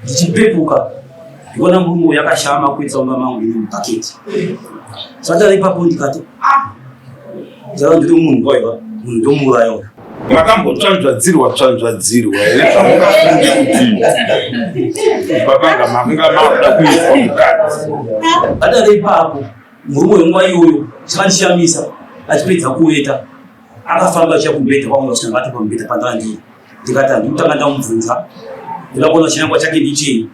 Ndichipepuka ndikuona murume uyu akashama kuitsa mumba mangu ini mubhaketi. Zvatara ipapo ndikati ah, ndava ndiri munhu kwaiva munhu ndomuuraya uyu. Makambotsvanzvadzirwa tsvanzvadzirwa here zvamungafunge kuti babanga makanga makuda kuitwa mukadzi? Zvatara ipapo murume uyu nguva iyoyo chakandishamisa achipedza kuweta akafamba achiya kumubhedha kwangu ndasvika ndakati pamubhedha pandanga ndiri ndikati handikutanga ndamubvunza ndoda kuona chinangwa chake ndichei.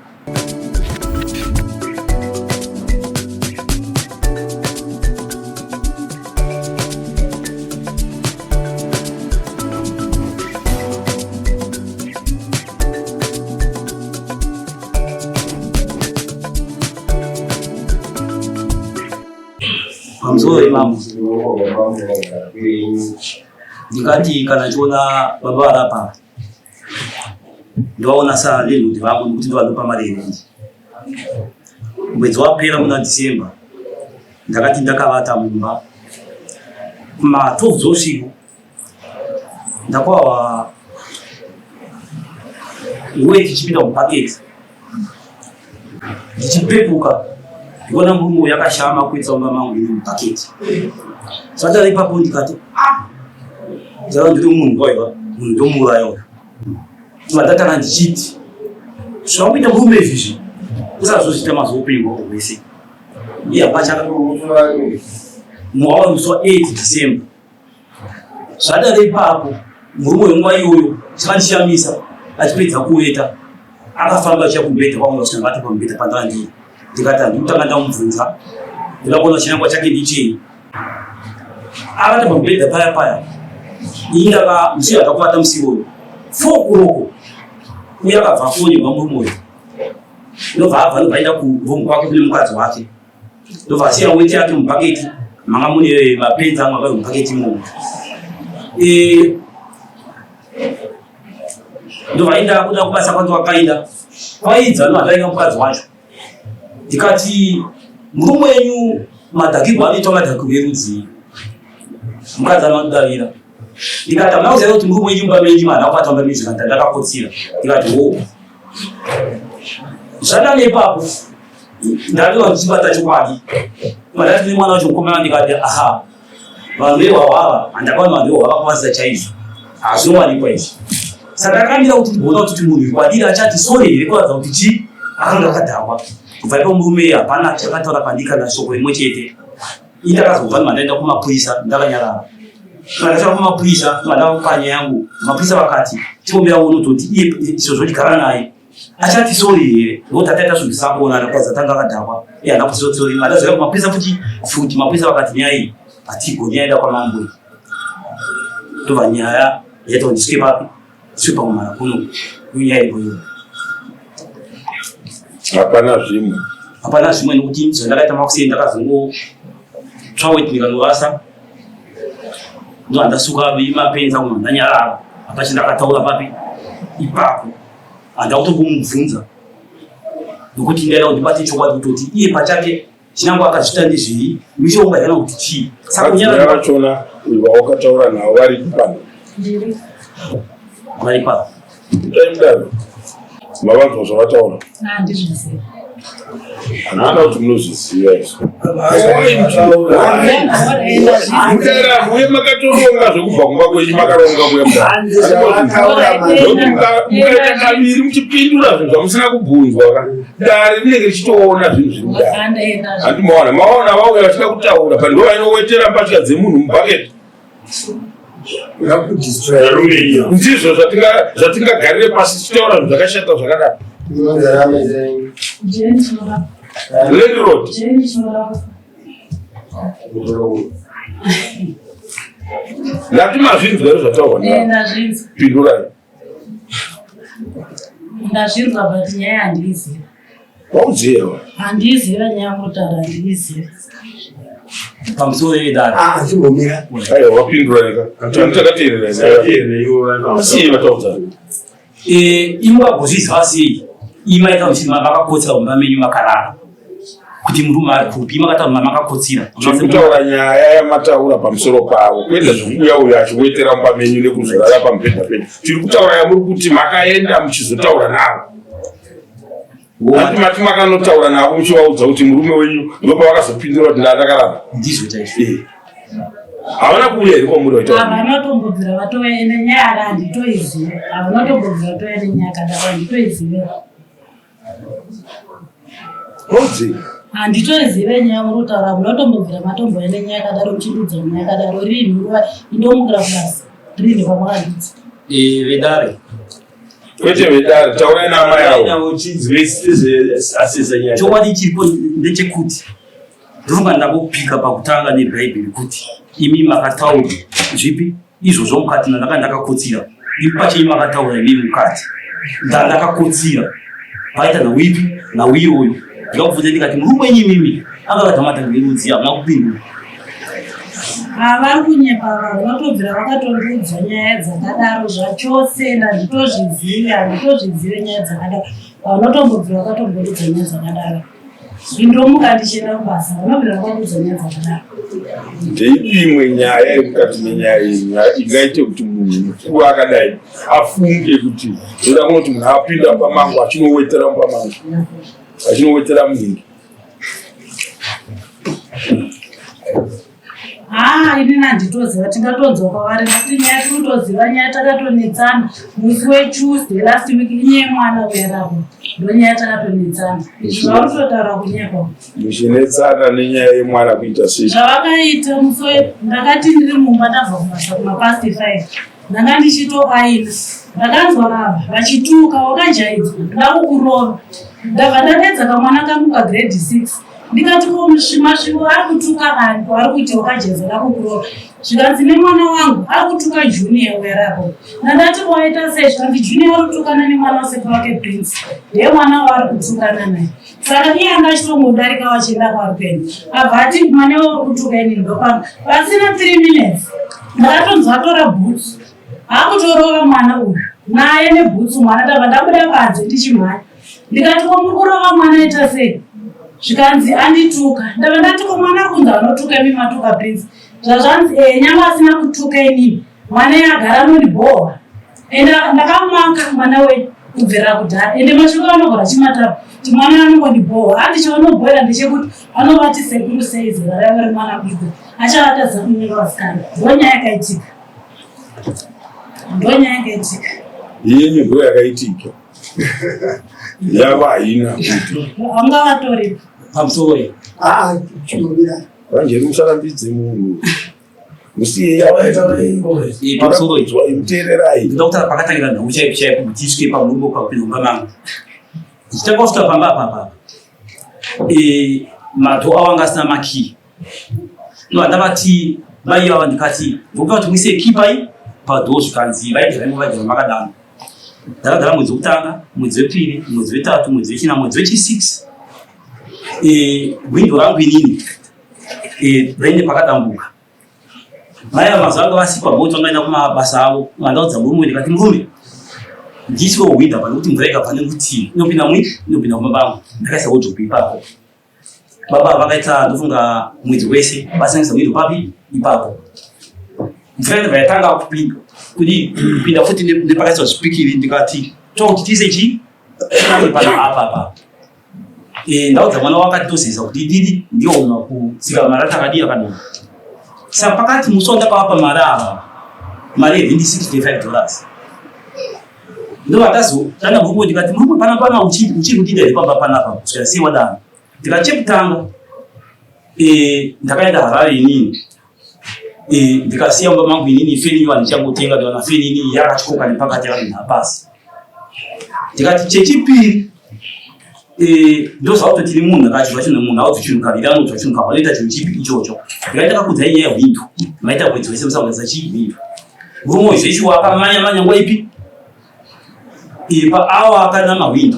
Pamusoro imambo ndingati kana ndichiona baba varapa ndovaona salandlord vangu nekuti ndovanopa mari yerendi. Mwedzi wapera muna December ndakati ndakavata mumba kuma 12 dzousiku ndakwawa nguva ichichipinda mubhaketi ndichipepuka ndikuona murume uyu akashama kuitsa mumba mangu ini mubhaketi. Zvatara ipapo ndikati ah, ndava ndiri munhu kwaiva munhu ndomuuraya uyu. Ndatanga ndichiti zvakuita murume izvi izvi usazozviita mazuva upenyu hwako hwese. Iye hapachaka muwawa musi wa 8 December. Zvadaro ipapo murume wenguva iyoyo chakandishamisa achipedza kuweta akafamba achiya kumubhedha kwangu ndasvika ndakati pamubhedha pandanga ndiri ndikati handikutanga ndamubvunza ndoda kuona chinangwa chake ndichei. Akati pamubhedha paya paya ini ndaka musi ndakakuvata musi iwoyo 4 kuroko uye akabva afonirwa murume uyu ndobva abva ndobva aenda kuroom kwake kune mukadzi wake ndobva asiya weti yake mubhaketi manga mune mapenzi amwe akari mubhaketi imomo. Ndobva aenda kuda kubasa kwake wakaenda kwaidza ndobva mukadzi wacho ndikati murume wenyu madhakirwo anoitwa madhakirwo erudzii? Mukadzi anodavira ndikati hamuna kuziva kuti murume wenyu mumba menyu haana kubata mumba menyu zvikati ndakakotsira ndikati hoo zvadana ipapo ndaiva ndichibata chokwadi ndati nemwana wacho mukomana ndikati aha vanhu vehwahwava handakaona vanhu vehwahwava kuvazisa chaizvo hazvinowanikwa izvi saka ndakamira kuti ndigoona kuti munhu kwadiri achati sori here kuratidza kuti chii akanga akadhakwa kubva ipo murume hapana chakataura pandiri kana shoko rimwe chete ini ndakazobva ndibva ndaenda kumapurisa ndakanyarara ndakasvika kumapurisa ndibva ndakupa nyaya yangu mapurisa vakati tikombera unototi iye izvo zvotigara naye achati sorry here nokuti ataita zvinhu zvisina kuonana kuratidza tanga akadhakwa iye haana kuti sorry andazvika kumapurisa futi futi mapurisa vakati nyaya iyi hatigoni yaenda kwamambo iyi ndobva nyaya yaita kuti ndisvike papi ndisvike pakumhara kuno nyaya iyoyo hapana zvimwe hapana zvimwe nekuti zvandakaita makuseni ndakazongotsva weti ndikanorasa ndandasuka mapenzi angu ndanyarara hapachina ndakataura papi ipapo Handina kutombomubvunza nokuti ndaida kuti ndibate chokwadi kutoti iye pachake chinangwa akazviita ndezvei mishonga kana kuti chii. Saka kunyara vachona vawakataura navo varipi pano? Vari pano. Itai mudaro. Mavanzwa zvavataura? Handizvizivi. Handina kuti munozviziva izvo. Mudara uye makatoronga zvekubva kumba kwenyu makaronga kuya mukaita kaviri muchipindura zvinhu zvamusina kubvunzwa ka dare rinenge richitoona zvinhu zviri mudare. Hanti maona maona vauya vachida kutaura pa ndo vainowetera mbatya dzemunhu mubhaketi. Ndizvo zvatingagarire pasi tichitaura zvinhu zvakashata zvakadaro. Landlord. Ndati mazvinzwa here zvataurwa? Ndazvinzwa. Pindurai. Ndazvinzwa but nyaya handiiziva. Wauziva? Handiiziva nyaya yamutaura handiiziva. Pamusoro yedare. Ah, chimbomira. Aiwa wapindura neka. Takateerera. Asiye vataudza. Eh, imwe agozviziva sei? Imwe aita kuti makakotsira mumba menyu makarara. Kuti murume ari kupi? Imwe akataura mama makakotsira. Tiri kutaura nyaya yamataura pamusoro pavo kwete zvekuuya uyo achiwetera mumba menyu nekuzorara pamubhedha penyu. Tiri kutaura yamuri kuti makaenda muchizotaura navo. Ati mati makanotaura navo muchivaudza kuti murume wenyu ndopavakazopindura kuti ndakarara. Ndizvo chaizvo. Eh. Havana kuuya here kwamuri vaitaura? Havana kutombobvira vatouya ende nyaya yaka handitoizive. Havana kutombobvira vatouya nenyaya yakadaro handitoizive. Rodzi. Handitoizive nyaya muri kutaura hamuna kutombobvira matombouya nenyaya yakadaro muchindiudza nyaya yakadaro rini nguva indomukira kubasa rini kwamakandidza. Eh, vedare. Kwete vedare, taurai naamai avo. Chokwadi chiripo ndechekuti ndofunga ndakupika pakutanga nebhaibheri kuti imi makataura zvipi izvozvo mukati ndandanga ndakakotsira imi pachenyu makataura imi mukati ndandakakotsira paita nauipi nauiyoyo ndikakubvunza ndikati murume wenyu imimi anga akadhamata ngerudzi hamuna kupindura. Vari kunyepa vanhu vatobvira vakatondiudza nyaya dzakadaro zvachose and handitozvizive handitozvizive nyaya dzakadaro vanotombobvira vakatombondiudza nyaya dzakadaro indomuka ndichienda kubasa vanobvira vakandiudza nyaya dzakadaro. Ndeipi imwe nyaya iri mukati menyaya iyi nyaya ingaite kuti munhu mukuru akadai afunge kuti ndoda kunoti munhu apinda mumba mangu achinowetera mumba mangu achinowetera munhingi Haa inini handitoziva tingatonzwa kwavari nekuti nyaya tinotoziva nyaya takatonetsana musi wetuesday last week inyaya yemwana uyaravo ndonyaya takatonetsana zvauri kutotaura kunyepa muchinetsana nenyaya yemwana kuita sei zvavakaita musi we ndakati ndiri mumba ndabva kubasa kumapast five ndanga ndichitoaina ndakanzwa ava vachituka wakajaidzwa ndoda kukurova ndabva ndapedza kamwana kangu kagrade 6 ndikati ko masvingo ari kutuka ani ko ari kuita wakajaidzwa ndoda kukurova zvikanzi nemwana wangu ari kutuka junior uya rako ndandati ko waita sei zvikanzi junior ari kutukana nemwana wasekuru wake prince ndiye mwana waari kutukana naye Saka iye anga achitongodarika wachienda kwaari kuenda. Abva ati mwana iwe uri kutuka inini ndopano. Pasina 3 minutes ndakatonzwa atora bhutsu. Akutorova mwana uyu. Naye nebhutsu mwana ndabva ndabuda panze ndichimhanya. Ndikati ko muri kurova mwana aita sei? Zvikanzi andituka. Ndabva ndati ko mwana kunzi anotuka imi matuka Prince. Zvazvanzi eh nyangwe asina kutuka inini. Mwana iye agara anondibhowa. Ende ndakamaka mwana wenyu kubvira kudhara. Ende mashoko anogara achimatara kuti mwana anongondibhowa. Hanzi chaunobhoera ndechekuti anovati sekuru sei zera ravo remwana kuita. Achavatadza kunyenga vasikana. Ndonyaya yakaitika. Ndonyaya yakaitika. Yenyu ndo yakaitika. Yavo haina. Vanga vatoripo. Pamusoro. Ah, chinomira. Vanjeri musarambidze munhu. Musiyeimuteererai. Ndoda kutaura pakatangira nhau chaipo chaipo kuti isvike pamurume pakupinda mumba mangu. Ndichitanga kusvika pamba apa apa. Eh, madho awo anga asina makii. Ndobva ndavati mai ava ndikati ndokuda kuti muise kii pai padhoo zvikanzi vainge vainge vagara makadaro. Ndakagara mwedzi wekutanga, mwedzi wepiri, mwedzi wetatu, mwedzi wechina, mwedzi wechi6. Eh, hwindo rangu inini eh, rainge pakadambuka mai ava mazuva anga vasikwa bhoti vangaenda kumabasa avo vandaudza murume ndikati murume ndiiswe hwinda pane kuti mvura ikabva nekuti inopinda mwi inopinda kumba bangu ndakaisa wodrobe ipapo baba vakaita ndofunga mwedzi wese vasangisa hwindo papi ipapo mvura inobva yatanga kupinda kudii kupinda futi nepakaiswa zvipikiri ndikati tokuti tiise chii pana apa apa Eh, ndaudza mwana wakatozeza kuti didi ndiyo una kutsika mari atakadii akadii saka pakati musi wandakavapa mari ava mari yerendi 65 dollars ndovatazo tanga murume ndikati murume pana pana uchiri kudida here pamba panapa kusvika sei wadano ndikati chekutanga eh, ndakaenda harare inini eh, ndikasiya mumba mangu inini feni iyo handichangotenga ndikaona feni inini yakatyoka nepakati yakadonha pasi ndikati chechipiri eh, ndoziva kuti tiri munhu akachizwa chinhu munhu auzi chinhu kaviri anozwa chinhu kaviri anoita chinhu chipi ichocho ndikati ndakakudzai nyaya yehwindo maita mwedzi wese musagadzisa chii hwindo murume uyu zveshuwa akamanya manya nguva ipi ipa awo akanama hwindo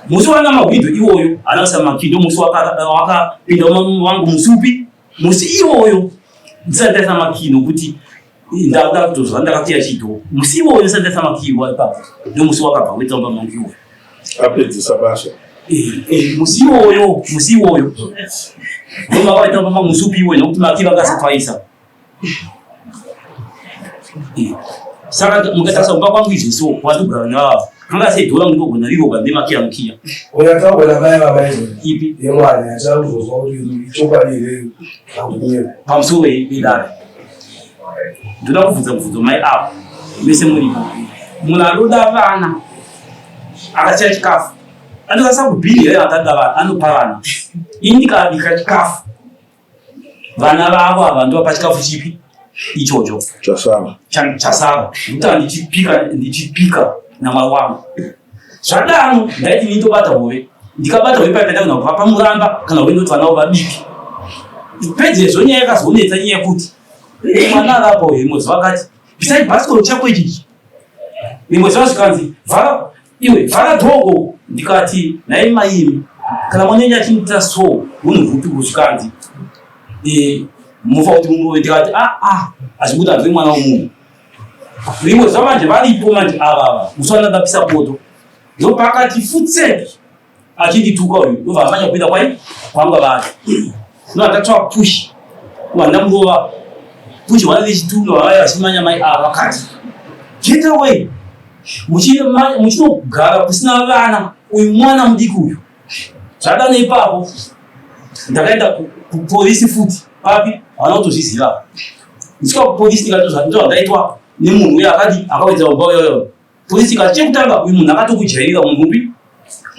musi wanama hwindo iwoyo haana kuisa makindo musi wakapinda wangu musi upi musi iwoyo ndisati ndaisa makii nokuti ndakuda kutozva ndakakiya chidhoo musi iwoyo ndisati ndaisa makii ipapo ndomusi wakabva kuita mumba mangu iwoyo apedzisa basa eh, eh, musi iwoyo musi iwoyo ndomakaita mumba mangu musi upi iwoyo nokuti makii vanga asati vaisa eh, saka mukatarisa kumba kwangu izvi so wandogara nevava Kanga sei dhora ndogona riroga ndemakiya mukiya. Uyataurwa namai vamai izvo. Ipi? Yemwana yatava kuzozwa kuti ichokwadi here kana kuti kunyepa. Pamusoro wedare. Ndoda kubvunza mubvunzo mai avo mese muripo. Munhu anoda vana akasiya chikafu anokwanisa kubhini here akada vana anopa vana. Ini ndikabika chikafu vana vavo ava ndovapa chikafu chipi ichocho Chasara. Chasara ndikutanga ndichipika ndichipika namwari wangu. Zvadaro ndaiti ini ndobata hove ndikabata hove paipa ndagona kuvapa muramba kana hove ndoti vana vavo vabike. Pedzezvo nyaya yakazonetsa nyaya yekuti mwana akapo rimwe zuva akati bvisai bhasikoro chako ichichi. Rimwe zuva zvikanzi vhara iwe vhara dhogo ndikati nhai maimi kana mwana wenyu achindiita so hunhu hupi huzvikanzi e, mufa kuti mumurove ndikati aa ah, ah, azvikuti hanzwe mwana wemunhu rimwe zuva manje varipo manje ava ava musi wanda ndapisa poto ndopakati futseki achindituka uyu ndobva amanya kupinda kwai kwanga vari no ndataura push wandamurova push wana vechituno vavaya vachimanya mai ava vakati get away muchinogara kusina vana uyu mwana mudiki uyu zvadano ipapo ndakaenda kupolisi futi papi havana kutozviziva ndisvika kupolisi ndikatozvandaitwa nemunhu uyo akati akawedzera mumba uyoyo Polisi ikati chekutanga uyu munhu akatokujairira munhu upi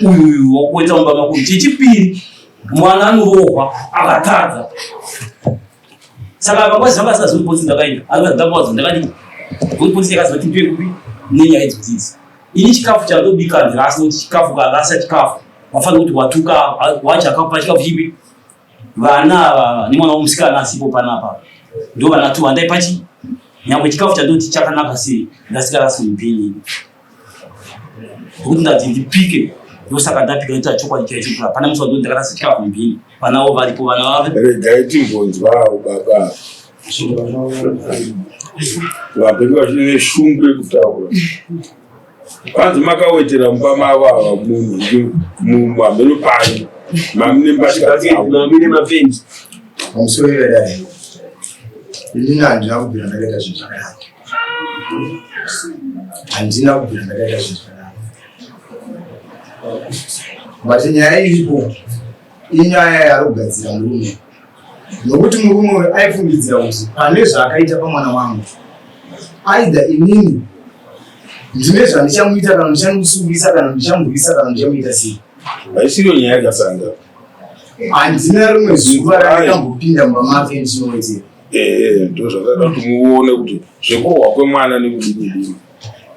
uyu uyu wakuweta mumba makuru. Chechipiri mwana anorohwa akatadza. Saka apa kwazi zvanga asingazivi polisi ndakaenda. Akazi ndambowadza ndakati polisi yakazoti ndipe kupi nenyaya idzodzi idzi. Ini chikafu chandobika ndirasi nokuti chikafu ukarasa chikafu wafanira kuti watuka wacho akakupa chikafu chipi vana ava nemwana wemusikana asipo panapa ndo vana tu vandaipa chi nyangwe chikafu chandoti chakanaka sei ndasikarasi mupini ndokuti ndati ndipike ndosaka ndapika ndoita chokwadi chaicho kuti hapana musi wandoti ndakarasa chikafu mupini vanavo varipo vana vave regai timbonzwawo baba vapenyu vachine neshungu yekutaura Kwanzi makawetera mumba mavo ava munhu muhameno panyu mamine mbatya dzavo. Mamine mapenzi. Pamusoro vedare. Inini handina kubvira ndakaita zvinhu zvakadaro. Handina kubvira ndakaita zvinhu zvakadaro. But nyaya iripo inyaya yaari kugadzira murume. Nokuti murume uyu aifungidzira kuti pane zvaakaita pamwana wangu, either inini ndine zvandichamuita kana ndichamusungisa kana ndichamurwisa kana ndichamuita sei. Haisiriyo nyaya yakasanga. Handina rimwe zuva randakambopinda mumba make ndichinowedzera. Ehe, ndozvakada kuti muone kuti zvekurohwa kwemwana nekudini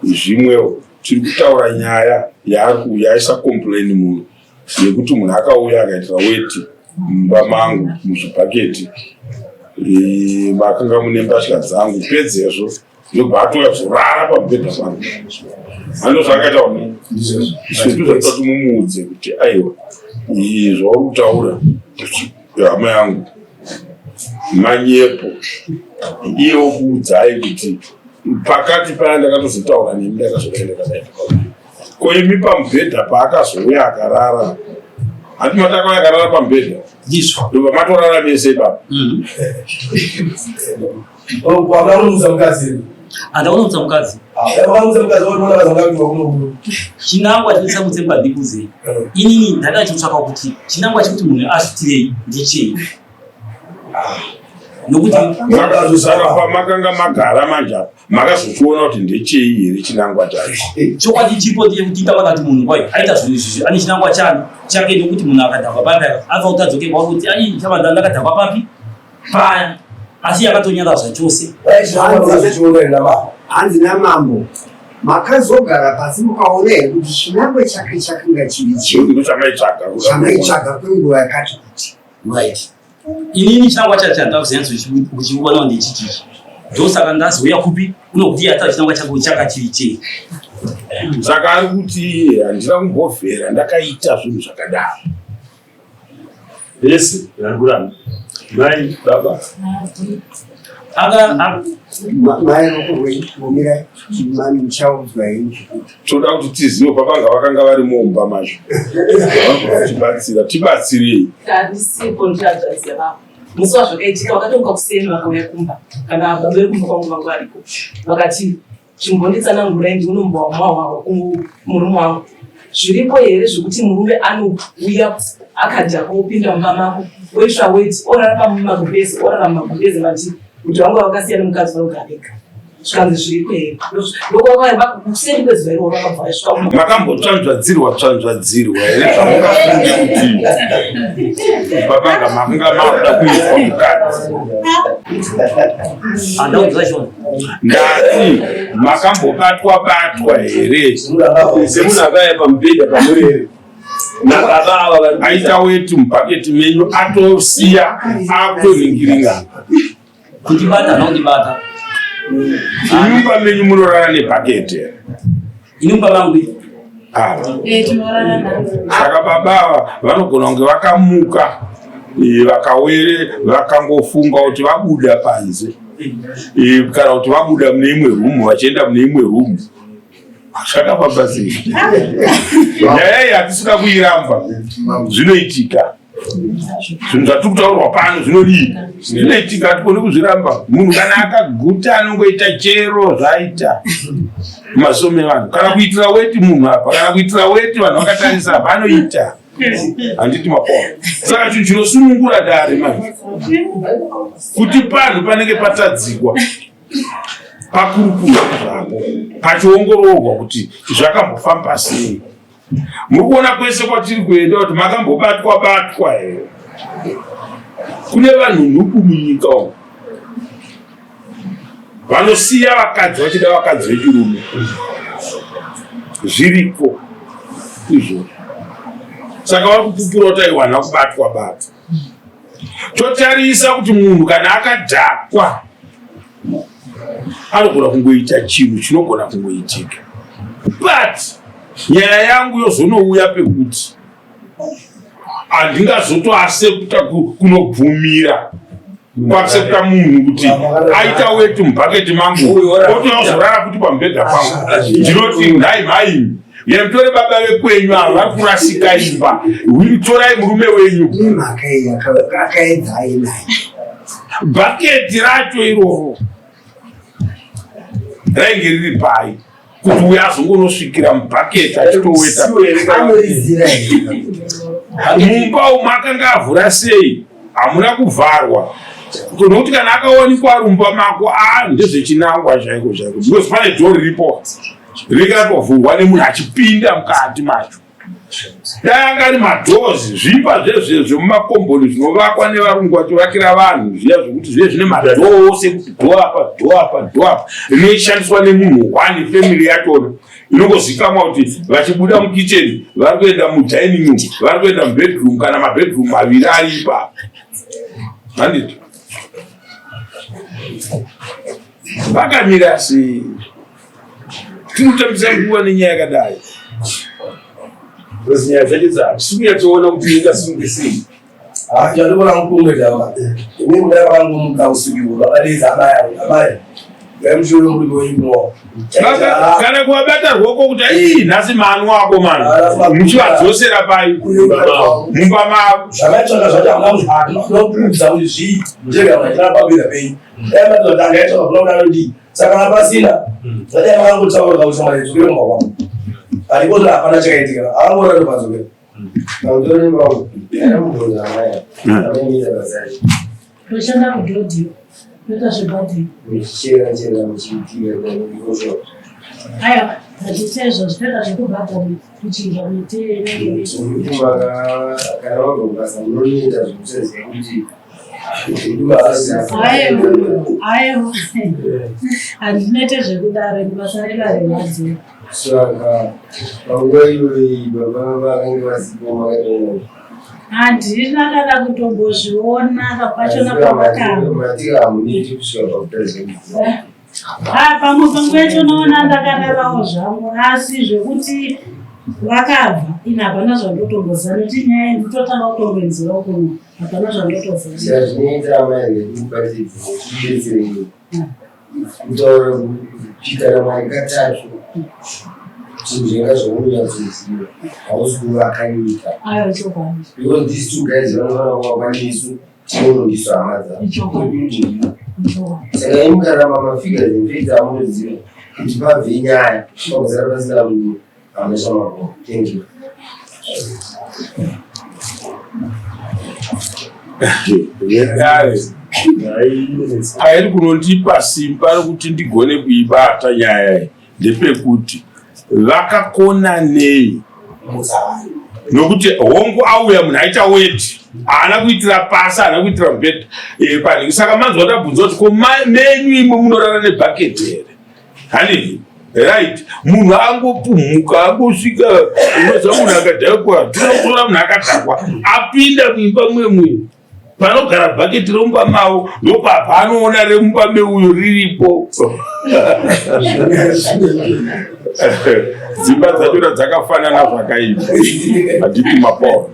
zvimwewo. Tiri kutaura nyaya yaisa complain muno yekuti munhu akauya akaitira weti mumba mangu muzvibhaketi e, makanga mune mbatya dzangu pedzezvo ndobva atouya kuzorara pamubhedha pangu ando zvakaita ndozvaita kuti mumuudze kuti aiwa zvauri kutaura hama yangu manyepo iye wokuudzai kuti pakati paya ndakatozotaura nemi ndakazodai ndakadai Ko imi pamubhedha paakazouya akarara handi mati akauya akarara pamubhedha ndizvo ndobva matorara mese ipapo mhm. Wakaunza mukadzi. Andakaunza mukadzi. Wakaunza mukadzi wakaona vazangapiwa kuno. Chinangwa chinosangutse mukadzi kuze. Eh. Inini ndanga chitsvaka kuti chinangwa chekuti munhu azvitirei ndechei. Ah. Nokuti saka pamakanga magara manje apa makazochiona kuti ndechei here chinangwa chacho chokwadi chipo ndechekuti ndakona kuti munhu kwayo aita zvinhu izvizvi ane chinangwa chani chake nekuti munhu akadhakwa papi afa kuti adzoke kwauri kuti ai chavanda ndakadhakwa papi paya asi yakatonyara zvachose hanzi namambo makazogara pasi mukaona here kuti chinangwa chake chakanga chiri chei chamaitsvaga kwenguva yakati kuti right Inini chinangwa chacho chandakuziva kuchiona ndechichi ndosaka ndazouya kupi kunokuti yata chinangwa chako chakachiri chei saka ari kuti handina kumbovhera ndakaita zvinhu zvakadaro vese vari kuramba mai baba Toda kuti tizive pavanga vakanga vari mumba macho tibatsira tibatsirei Handisipo ndichadzvadzia vavo. Musi wazvakaitika vakatomuka kuseni vakauya kumba kana baba vekumba kwangu vanga variko vakati Chimbonditsanangurai ndiunombwa wahwahwa kumurume wangu. Zviripo here zvekuti murume anouya akadhakwa opinda mumba mako oiswa weti orara pamagumbezi orara mumagumbezi mati kuti vangu vakasiyana mukadzi vanogara vega zvikanzi zviriko here ndokwakakuseri kwezuva iroro vakabva vasvika Makambotsvanzvadzirwa tsvanzvadzirwa here zvamungafunge kuti babanga makanga makuda kuiswa mukadzi? Handaudzwa shona. Ndati makambobatwa batwa here semunhu akauya pamubhedha pamurere nababa ava vari aita weti mubhaketi menyu atosiya akutoningiringa? Kundibata hana kundibata. Mumba menyu munorara nebhaketi here? Ini mumba mangu. Ava Eh, tinorara navo. Saka baba ava vanogona kunge vakamuka, vakawere vakangofunga kuti vabuda panze, kana kuti vabuda mune imwe rumu vachienda mune imwe rumu. Zvakafamba sei nyaya iyi? Hatisida kuiramba, zvinoitika. Zvinhu zvatiri kutaurwa pano zvinodii? Zvinoitika, hatikoni kuzviramba. Munhu kana akaguta anongoita chero zvaita mumaziso mevanhu, kana kuitira weti munhu apa, kana kuitira weti vanhu vakatarisa apa, anoita. Handiti mapoa? Saka chinhu chinosunungura dare manje kuti panhu panenge patadzikwa pakurukurwa zvako, pachiongororwa kuti zvakambofamba sei. Muri kuona kwese kwatiri kuenda kuti makambobatwa batwa here? Kune vanhu nhubu munyika umu vanosiya vakadzi vachida vakadzi vechirume. Zviriko izvozvo. Saka vari kupupura kuti aiwana kubatwa batwa. Totarisa kuti munhu kana akadhakwa anogona kungoita chinhu chinogona kungoitika, but nyaya yangu yozonouya pekuti handingazotoasepta kunobvumira kuasepta munhu kuti aita weti mubhaketi mangu otozorara kuti pamubhedha pangu. Ndinoti nhai mhaimi, yemutore baba vekwenyu ava vari kurasika imba, torai murume wenyu. Nemhaka iyi akaedza ainayo. Bhaketi racho iroro rainge riri pai kuti uyo azongonosvikira mubhaketi achitoweta? Anorizira here? Mumba umu akanga avhura sei? Hamuna kuvharwa, nokuti kana akawanikwa ari mumba mako, a ndezvechinangwa chaiko chaiko, because pane dhoo riripo rinenge ratovhurwa nemunhu achipinda mukati macho. Dai anga ari madoors zvimba zvezve zvemumakomboni zvinovakwa nevarungu vachivakira vanhu zviya, zvekuti zviye zvine madhoo ose, kuti dhoo apa, dhoo apa, dhoo apa, rinoshandiswa nemunhu one, family yachona inongozikamwa kuti vachibuda mukicheni vari kuenda mudining room, vari kuenda mubedroom, kana mabedroom maviri ari ipapo, handiti? Vakamira sei? Tinotambisa nguva nenyaya yakadai. Because nyaya dzacho dzatisi kunyatsoona kuti ingasunge sei. Chandinoona mukunge dava ini kudai vangomuka usiku vakadedza abaya abaya gaimushure murume wenyu kunowa. Kana kuvabata ruoko kuti ii nhasi manu ako mana, muchivadzosera pai? Mumba mavo. Zvamaitsvaka zvacho hamuna kuudza kuti zvii, ndega pabira penyu dai matozvatanga yaitsvaka kuna kudaro dii. Saka kana pasina zvadai makangotaura kuti shamwari dzokere kumba kwangu, ariko hapana chakaitika, akangorara padzokera. Pamusoro pangu ndakamubvunza amai amaimita basa rei? Ndoshanda kudhodhiyo, ndoita zvebhadhiro. Muchichera chera muchiitika ndikoso? Aiwa, hazviite izvozvo, toita zvekubhadhara, kuchinja miti inenge. Maka kana wabva kubasa munonoita zvekusaziva kuti Aiwa, aiwa, handinoite zvekudaro, basa redu harirwadzi. Saka panguva iyoyi baba vakange vasipo makatoona? Handina kana kutombozviona pachona pavakabva. Mati hamuneti kusvika pakutadza? Ah, pamwe panguva yacho noona ndakararawo zvangu, asi zvekuti vakabva ini hapana zvandotomboziva, nekuti nyaya ndototanga kutomboinzirawo kuno, hapana zvandotoziva. Chazvinoita amai ngekubatidza kubetserei kutaura kupika namwari katatu, chinhu zvinga zvaunonyatsoziva hausi kuvaka nyika. Ayo, chokwadi. Because these two guys vanofanira kuvakwa nesu, tinonondiso hama dzavo. Ichokwadi. Ichokwadi. Saka imi mukaramba mafigures and facts amunoziva. kuti pabve nyaya pakuzara pasina munhu anoisa maoko. Thank you. Vedare pairi kunondipa simba rekuti ndigone kuibata nyaya iyi ndepekuti vakakona nei nokuti hongu auya munhu aita weti haana kuitira pasi haana kuitira mubhedha eh, panhingi saka manzwa ndabvunza kuti ko menyu imwe munorara nebhaketi here handiti right munhu angopumhuka angosvika unoziva munhu akadhakwa tinotora munhu akadhakwa apinda muimba mwemwe panogara bhaketi romumba mavo ndopapa anoona remumba meuyo riripo dzimba dzachona dzakafanana zvakaipa handiti maporo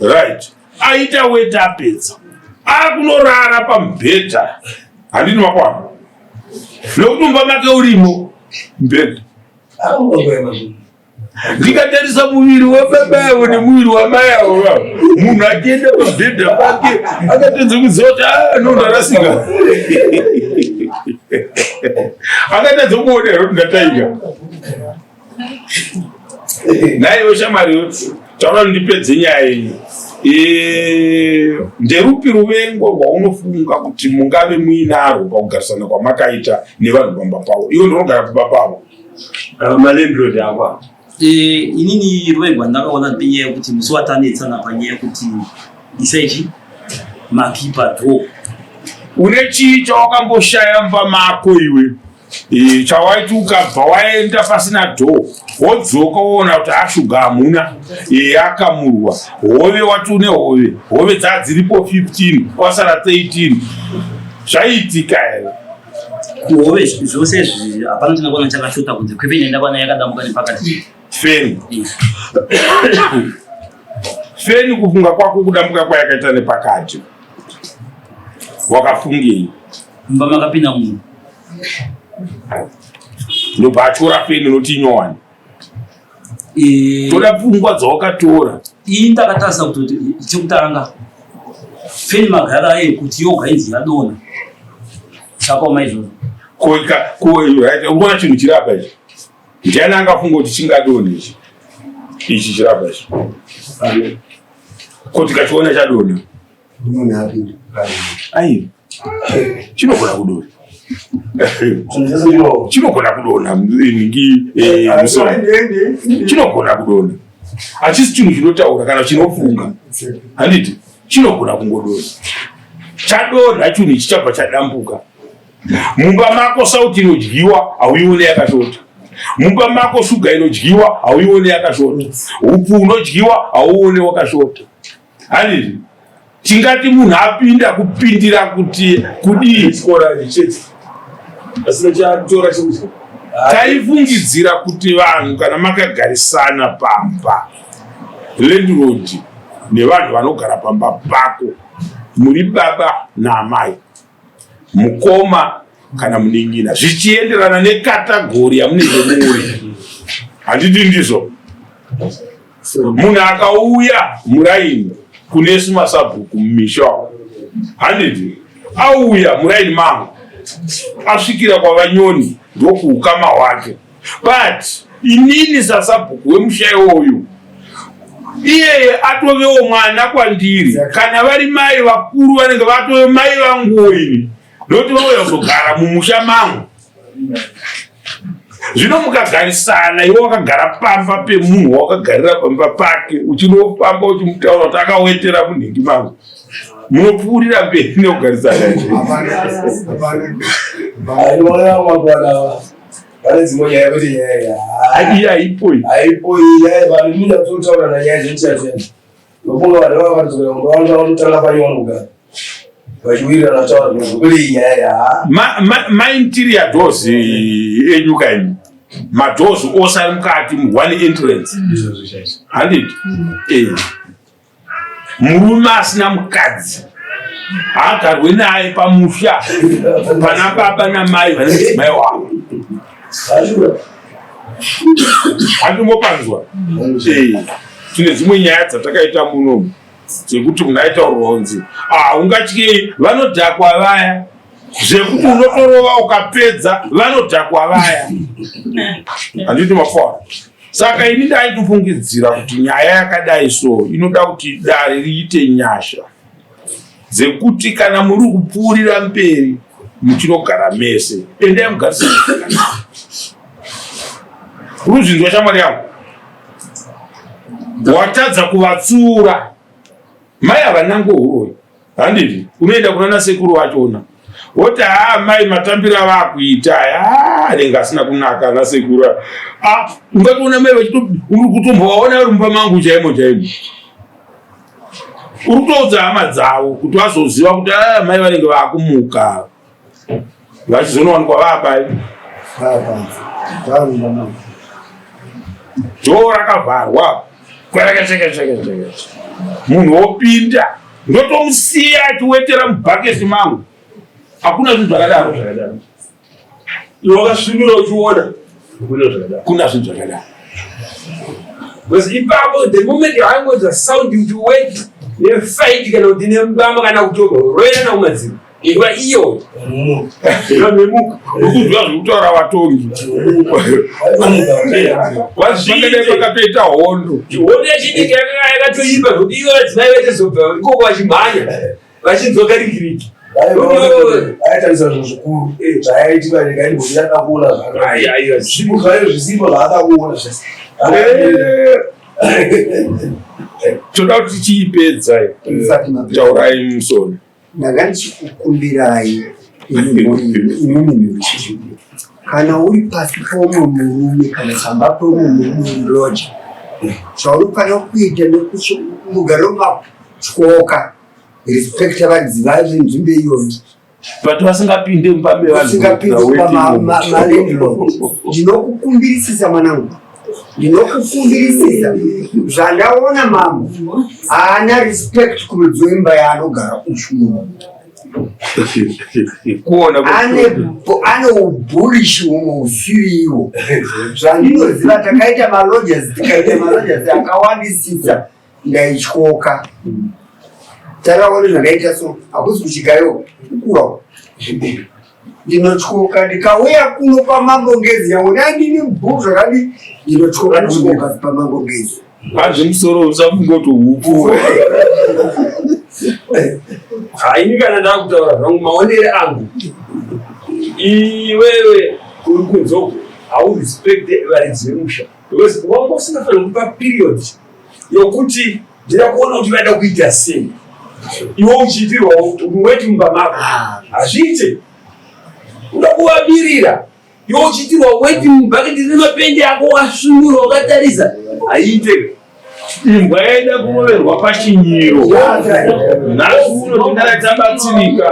right aita weti apedza akunorara pamubhedha handiti makwana nokuti mumba make urimo mubhedha ndikatarisa muviri wababa avo nemuviri wamai avo munhu achienda pabhedha pake akatadza kuziva kuti ah, no ndarasika akatadza kuona here kuti ndataika naiwe shamwari taura ndipedze nyaya yenyu e, nderupi ruvengo rwaunofunga kuti mungave muinarwo pakugarisana kwamakaita nevanhu pamba pavo iwe ndinogara pamba pavo Malandlord akwa. Eh, inini ruvengo ndakaona penyaya yekuti musi watanetsana panyaya yekuti isai chi maki padoor. Une chii chawakamboshaya mumba mako iwe e, chawaiti ukabva waenda pasina door wodzoka woona kuti ashuga hamuna e, yakamurwa hove wati une hove hove dzaa dziripo 15 kwasara 13 zvaiitika here Kuhove zvose izvi hapana chandakaona chakashota kunze kwefeni yandakaona yakadambuka nepakati. Feni. Feni kufunga kwako kudambuka kwayakaita nepakati. Wakafungei? Mumba makapinda munhu. Ndobva atyora feni inoti inyowani. Toda pfungwa dzawakatora. Ini ndakatarisa kuti chekutanga feni magara aye kuti yoga inzi yadonha. Zvakaoma izvozvo. Ko unoona chinhu chiri apa ichi? Ndiani angafunga kuti chingadonha ichi? Ichi chiri apa ichi. Ko tikachiona chadonha. Munhu apinda. Ai. Chinogona kudonha. Chinogona kudonha nhingi eh, musoro. Chinogona kudonha. Hachisi chinhu chinotaura kana chinofunga. Handiti? Chinogona kungodonha. Chadonha chinhu ichi chabva chadambuka. Mumba mako sauti inodyiwa hauione yakashota. Mumba mako shuga inodyiwa hauione yakashota. Upfu unodyiwa hauone wakashota. Handiti? Tingati munhu apinda kupindira kuti kudii? Taifungidzira kuti vanhu kana makagarisana pamba, landlord nevanhu vanogara pamba pako muri baba naamai, mukoma kana munin'ina, zvichienderana nekatagori yamunenge muri. Handiti ndizvo? Munhu akauya muraini kunesu masabhuku mumisha handiti auya muraini mangu asvikira kwavanyoni ndokuukama hwake but inini sasabhuku wemusha iwoyu iyeye atovewo mwana kwandiri kana vari mai vakuru vanenge vatove mai vanguwo ini ndokuti vauya kuzogara mumusha mangu Zvino mukagarisana iwe wakagara pamba pemunhu wawakagarira pamba pake uchinofamba uchimutaura kuti akawetera munhingi mangu munopfuurira mberi nekugarisana pane dzimwe nyaya kwete nyaya iyi haipo iyi haipo iyi nyaya vanhu mina totaura nanyaya zvechaizvo Ndofunga vanhu ivava vanodzokera kumba vanoda vanotanga panyowani kugara vachiwirirana vachitaura zvimwe kwete iyi nyaya ya mainterior doors eh, enyu kaimi madoors ose ari mukati one entrance handiti eh. murume asina mukadzi haagarwe naye pamusha pana baba namai vane mudzimai wavo Handimbopanzwa. Eh, tine dzimwe nyaya dzatakaita muno dzekuti munhu aitaurirwa kunzi ah, ungatyei vanodhakwa vaya. Zvekuti unotorova ukapedza vanodhakwa vaya. Handiti mafona. Saka ini ndaitofungidzira kuti nyaya yakadai so inoda kuti dare riite nyasha dzekuti kana muri kupfuurira mberi muchinogara mese, endai mugarise. Ruzvinzwa shamwari yangu, watadza kuvatsiura mai havanange huroyi handizvi unoenda kuna nasekuru vachona woti haa mai matambiro avakuita aya anenge asina kunaka nasekuru ah, ungatoona mai uri kutombovaona vari mumba mangu chaimo chaimo uri kutoudza hama dzavo kuti vazoziva kuti ah, mai vanenge vakumuka vachizonowanikwa vaapai dhoo rakavharwa kwerekechekechekecheke munhu wopinda ndotomusiya achiwetera mubhaketi mangu hakuna zvinhu zvakadaro zvakadaro iwe wakasvinura uchiona kuna zvinhu zvakadaro because ipapo the moment yaangonzwa sound kuti wet nefight kana kuti nembama kana kutoroerana kumadziro Nguva iyo Ukuziva zvekutaura vatongi vazviite pakatoita hondo. Hondo yechidiki yakanga yakatoipa zvekuti ivo vadzimai vaitozobva ikoko vachimhanya vachinzwa karikiriki. Aitarisa zvinhu zvikuru zvaiitika nyika ino yada kuona zvakaiwa zvipo zvayo zvisipo zvaada kuona zvese. Toda kuti tichiipedza taurai musoro. Ndanga ndichikukumbirai imimi murichisvibira kana uri pasi pomwe murume kana pamba pomwe murume uri zvaunofanira kuita mugare makutyoka respecta varidzi vayo venzvimbo iyoyo but vasingapinde mumba mevanhusingapinde mumba malandlord ndinokukumbirisisa mwanangu Ndinokukumbirisisa zvandaona mambo haana respect kumudzi wemba yaanogara uyu. Kuona ane ane ubhulishi humwe husiriwo. Zvandinoziva takaita malodgers tikaita malodgers akawandisisa ndaityoka. Takaona zvandaita so hakusi kuchigayo kukura ndinotyoka ndikauya kuno kwamambo ngezi yangu dai ndini bhu zvakadi ndinotyoka ndosvika pasi pamambo ngezi Panze musoro usafunga kuti hupfu. Haini kana ndakutaura zvangu maonere angu. Iwewe uri kunze uko haurespecte varidzi vemusha because wanga usingafaniri kupa period yokuti ndida kuona kuti vaida kuita sei iwe uchiitirwawo weti mumba mako ah. hazviite uda kuvabirira iwe uchiitirwa weti mubhaketi rine mapendi ako wasvinura wakatarisa haiite imbwa yaida kuroverwa pachinyiro nhasi uno tingaa tabatsirika.